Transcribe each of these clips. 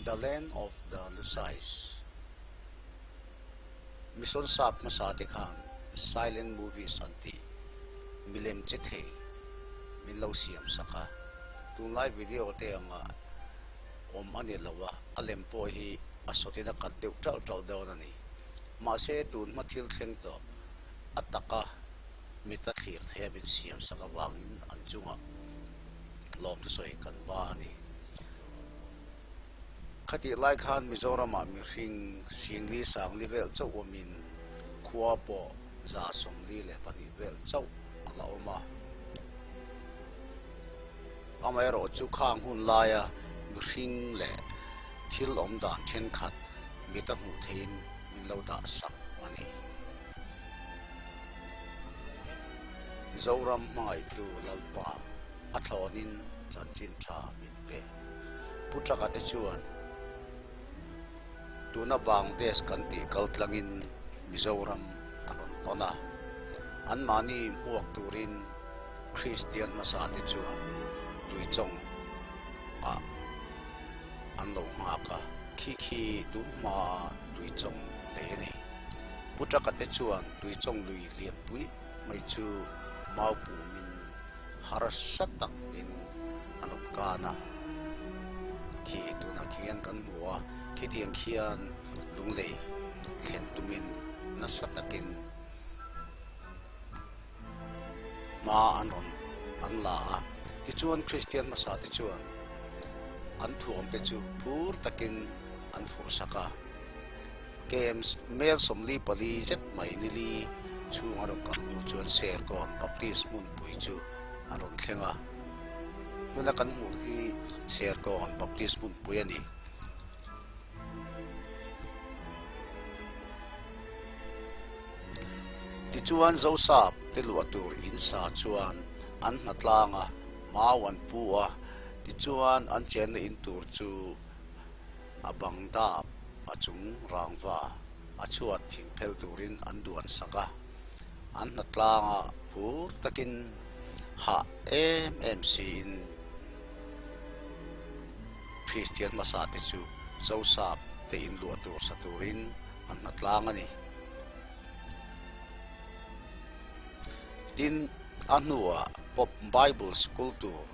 The Land of the Lusais Mission sap hmasa te khan silent movies an tih milem che thei min lo siam sak a, tunlai video te anga awm a ni lo a, a lem pawh hi a sawtin a kat deuh ṭalh ṭalh dawn a ni. Mahse tun hma thil thleng tawh a taka mit a thlir thei a min siam sak avangin an chungah lawm thusawi kan ba a ni. Khatih lai khan Mizoramah mihring Singli Sangli vel chauh awmin khua pawh 142 vel chauh a la awm a. Amaherawh chu khang hun laia mihring leh thil awm dan thenkhat mit a hmuh theihin min lo dah sak a ni. Zoram hmangaihtu Lalpa a thlawnin chanchin tha min pe. Pu Chaka te chuan tuna Bangladesh kan tih kal tlangin Mizoram an rawn hawn a, anmahni hmuak turin Kristian hmasa te chuan Tuichawng ah an lo nghak a, khi khi tun hmaa Tuichawng lei a ni. Pu Chaka te chuan Tuichawng lui lianpui mai chu mau pumin harsa takin an rawn kan a, khi tunah khian kan hmu a, khitiang khian lunglei thlen tumin nasa takin hma an rawn an la a, tichuan Kristian hmasa te chuan an thuam te chu phur takin an phurhsak a. Games Mel 44 zet mai nili chhung a rawn kal hnu chuan Serkawn Baptist hmunpui chu a rawn thleng a. Tuna kan hmuh hi Serkawn Baptist hmunpui a ni. Tichuan Zosap te luah tur in sa chuan an hnatlang a, mau an pu a, tichuan an chenna in tur chu a bang dap a chung rangva a chhuat thing phel turin an duan sak a, an hnatlanga phur takin hah em em siin Kristian hmasa te chu Zosap te in luah tur sa turin an hnatlang a ni. Tin, a hnuah Pop Bible School tur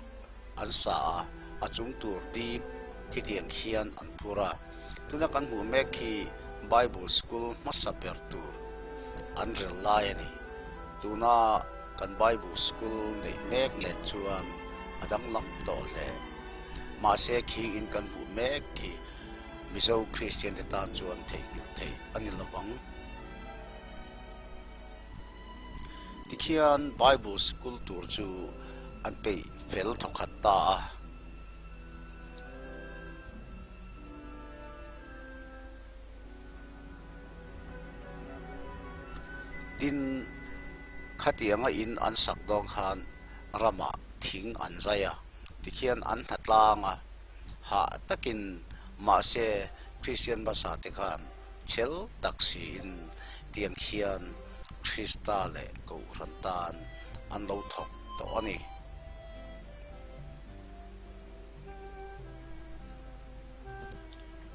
an sa a, a chung tur dip khitiang khian an phur a. Tuna kan hmuh mek khi Bible School hmasa ber tur an rel lai a ni. Tuna kan Bible School neih mek nen chuan a danglam tawh hle. Mahse khi in kan hmuh mek khi Mizo Kristian te tan chuan theihnghilh theih a ni lo ang. Tikhian Bible School tur chu an peih fel thawkhat ta a. Tin, khatianga in an sak dawn khan ramah thing an zai a, tikhian an hnatlang a, hah takin mahse Kristian hmasa te khan chhel tak siin tiang khian Krista leh Kohhran tan an lo thawk tawh a ni.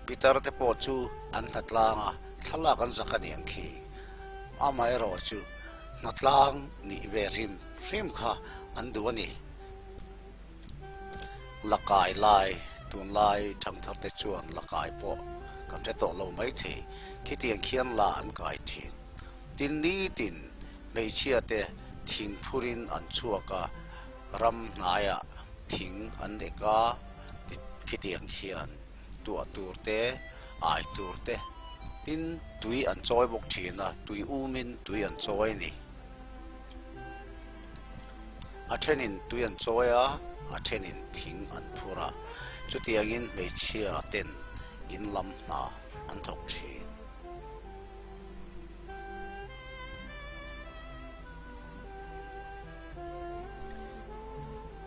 Pitar te pawh chu an hnatlang a, thlalak an zak a ni ang khi. Amaherawh chu hnatlang nih ve hrim hrim kha an duh a ni. La kai lai, tunlai thangthar te chuan la kai pawh kan hre tawh lo maithei. Khitiang khian la an kai thin. Tin nitin hmeichhia te thing phurin an chhuak a, ram hnaiah thing an nek a, khitiang khian tuah tur te, ai tur te, tin tui an chawi bawk thin a, tui umin tui an chawi a ni. A thenin tui an chawi a, a thenin thing an phur a, chutiangin hmeichhia ten in lam hna an thawk thin.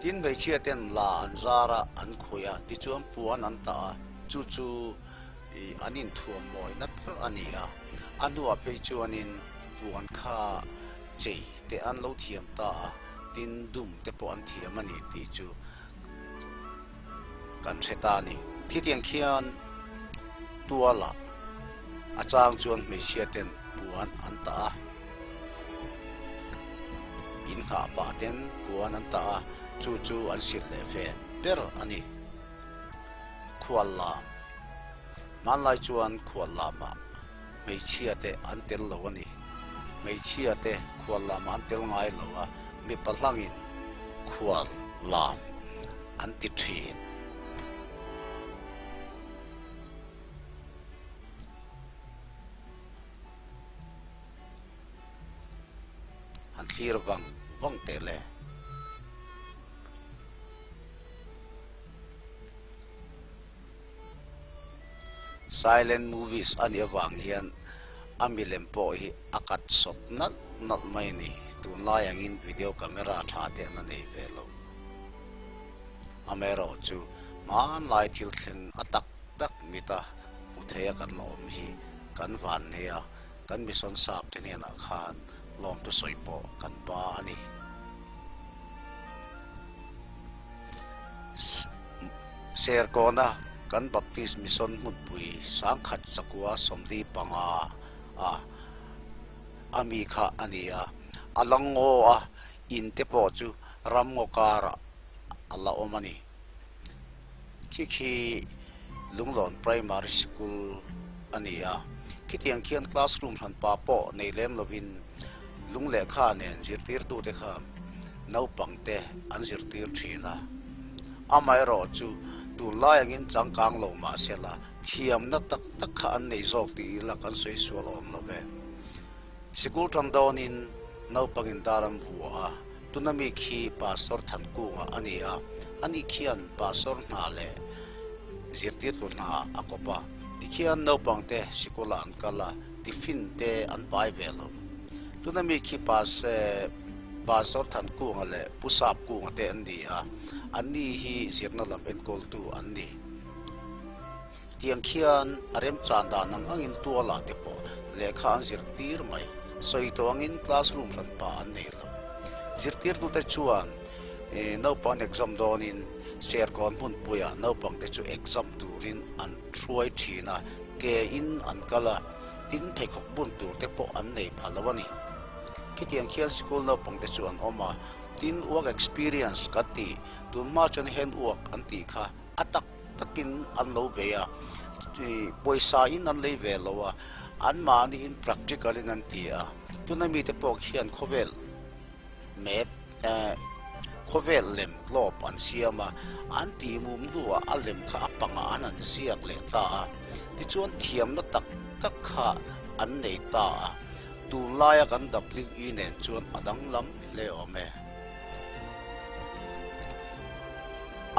Tin hmeichhia ten la an zar a, an khawi a, tichuan puan an tah a, chu chu an inthuam mawina ber a ni a, a hnuah phei chuanin puan kha chei te an lo thiam ta a, tin dum te pawh an thiam a ni tih chu kan hre ta a ni. Khitiang khian. Tualah a chang chuan hmeichhia ten puan an tah a, in nghah pah ten puan an tah a, chu chu an silh leh fen ber a ni. Khual lam, Hmanlai chuan khual lamah hmeichhia te an tel lo a ni. Hmeichhia te khual lamah an tel ngai lo a, mipa hlangin khual lam an ti thin. Han thlir vang vang teh le. Silent movies a nih avang hian a milem pawh hi a kat sawt nalh nalh mai a ni. Tunlai angin video camera tha te an la nei ve lo. Amaherawhchu hmanlai thil thleng a tak tak mita hmu theia kan la awm hi kan van nei a, kan mission sap te hnenah khan lawmtu sawi pawh kan pa a ni. Serkawna kan Baptist Mission hmunpui sangkhat chakua 45 a a mi kha a ni a, a la ngaw a, in te pawh chu ram ngaw karah a la awm a ni. Khi khi Lunglawn Primary Sikul a ni a, khitiang khian classroom hranpa pawh nei lem lovin lung lehkha nen zirtirtute kha naupangte an zirtir thin a. Amaherawhchu tunlai angin changkang lo mah sela thiamna tak tak kha an nei zawk tih ila kan sawi sual awm lo ve. Sikul tan dawnin naupangin dar an vua a, tuna mi khi Pastor Thankunga a ni a, ani khian Pastor hna leh zirtirtu hna a kawp a, tikhian naupangte sikulah an kal a, tiffin te an pai ve lo. Tuna mi khi Pastor Thankunga leh Pu Sapkunga te an ni a, anni hi zirna lam enkawltu an ni. Tiang khian a remchan dan ang angin tualah te pawh lehkha an zirtir mai. Sawi tawh angin classroom hranpa an nei lo. Zirtirtute chuan naupang exam dawnin Serkawn hmunpuiah naupangte chu exam turin an hruai thin a, ke in an kal a, tin pheikhawk bun tur te pawh an nei pha lo a ni. Khitiang khian sikul naupangte chu an awm a, tin work experience kan tih, tunhma chuan hand work an tih kha a tak takin an lo bei a, pawisa in an lei ve lo a, an mahni in practical in an ti a, tuna mite pawh khian khawvel map eh khawvel lem globe an siam a, an tih mum hnuah a lem kha a pangah an han ziak leh ta a, tichuan thiamna tak tak kha an nei ta a, tunlaia kan WE nen chuan a danglam hle awm e.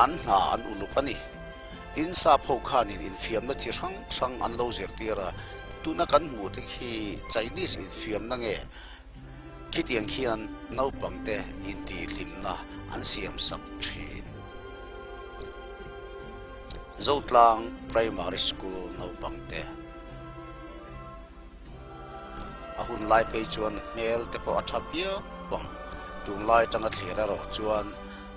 An hna an uluk a ni. In sap ho khanin infiamna chi hrang hrang an lo zirtir a, tuna kan hmuh te khi Chinese infiamna nge khitiang khian naupangte intihhlimna an siam sak thin. Zotlang Primary School naupangte. A hun lai phei chuan hmel te pawh a tha viau ang. Tunlai atanga thlir erawh chuan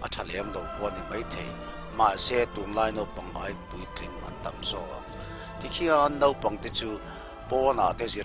a tha lem lo pawh a ni maithei. Mahse tunlai naupang aiin puitling an tam zawk. Tikhian naupang te chu pawnah te zir.